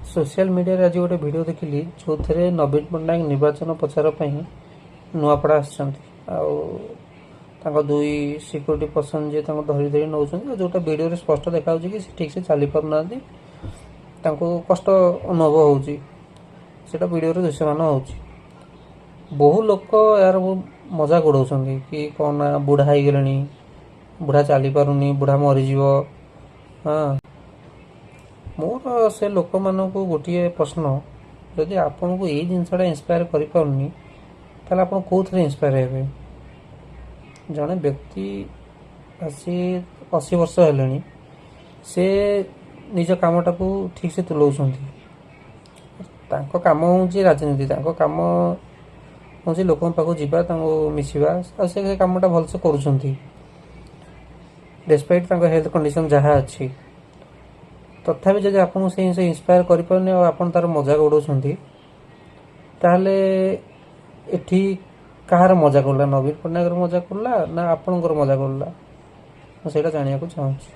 Social ମିଡ଼ିଆରେ ଆଜି ଗୋଟେ ଭିଡ଼ିଓ ଦେଖିଲି, ଯେଉଁଥିରେ ନବୀନ ପଟ୍ଟନାୟକ ନିର୍ବାଚନ ପ୍ରଚାର ପାଇଁ ନୂଆପଡ଼ା ଆସିଛନ୍ତି ଆଉ ତାଙ୍କ ଦୁଇ ସିକ୍ୟୁରିଟି ପର୍ସନ୍ ଯିଏ ତାଙ୍କୁ ଧରି ଧରି ନେଉଛନ୍ତି। ଆଉ ଯେଉଁଟା ଭିଡ଼ିଓରେ ସ୍ପଷ୍ଟ ଦେଖାଯାଉଛି କି ସେ ଠିକ୍ସେ ଚାଲିପାରୁନାହାନ୍ତି, ତାଙ୍କୁ କଷ୍ଟ ଅନୁଭବ ହେଉଛି, ସେଇଟା ଭିଡ଼ିଓରେ ଦୃଶ୍ୟମାନ ହେଉଛି। ବହୁ ଲୋକ ଏହାର ବହୁ ମଜାକ ଉଡ଼ାଉଛନ୍ତି କି କ'ଣ ନା ବୁଢ଼ା ହେଇଗଲେଣି, ବୁଢ଼ା ଚାଲିପାରୁନି, ବୁଢ଼ା ମରିଯିବ। ହଁ, ମୋର ସେ ଲୋକମାନଙ୍କୁ ଗୋଟିଏ ପ୍ରଶ୍ନ, ଯଦି ଆପଣଙ୍କୁ ଏଇ ଜିନିଷଟା ଇନ୍ସପାୟାର କରିପାରୁନି, ତାହେଲେ ଆପଣ କେଉଁଥିରେ ଇନ୍ସପାୟାର ହେବେ? ଜଣେ ବ୍ୟକ୍ତି ଆସି 80 ବର୍ଷ ହେଲେଣି, ସେ ନିଜ କାମଟାକୁ ଠିକ୍ସେ ତୁଲାଉଛନ୍ତି। ତାଙ୍କ କାମ ହେଉଛି ରାଜନୀତି, ତାଙ୍କ କାମ ହେଉଛି ଲୋକଙ୍କ ପାଖକୁ ଯିବା, ତାଙ୍କୁ ମିଶିବା, ଆଉ ସେ କାମଟା ଭଲସେ କରୁଛନ୍ତି ଡେସ୍ପାଇଟ୍ ତାଙ୍କ ହେଲ୍ଥ କଣ୍ଡିସନ୍ ଯାହା ଅଛି। ତଥାପି ଯଦି ଆପଣଙ୍କୁ ସେ ଜିନିଷ ଇନ୍ସପାୟାର କରିପାରୁନି ଆଉ ଆପଣ ତାର ମଜାକ ଉଡ଼ାଉଛନ୍ତି, ତାହେଲେ ଏଠି କାହାର ମଜାକ ଉଡ଼ିଲା? ନବୀନ ପଟ୍ଟନାୟକର ମଜାକ ଉଡ଼ିଲା ନା ଆପଣଙ୍କର ମଜାକ ଉଡ଼ିଲା? ମୁଁ ସେଇଟା ଜାଣିବାକୁ ଚାହୁଁଛି।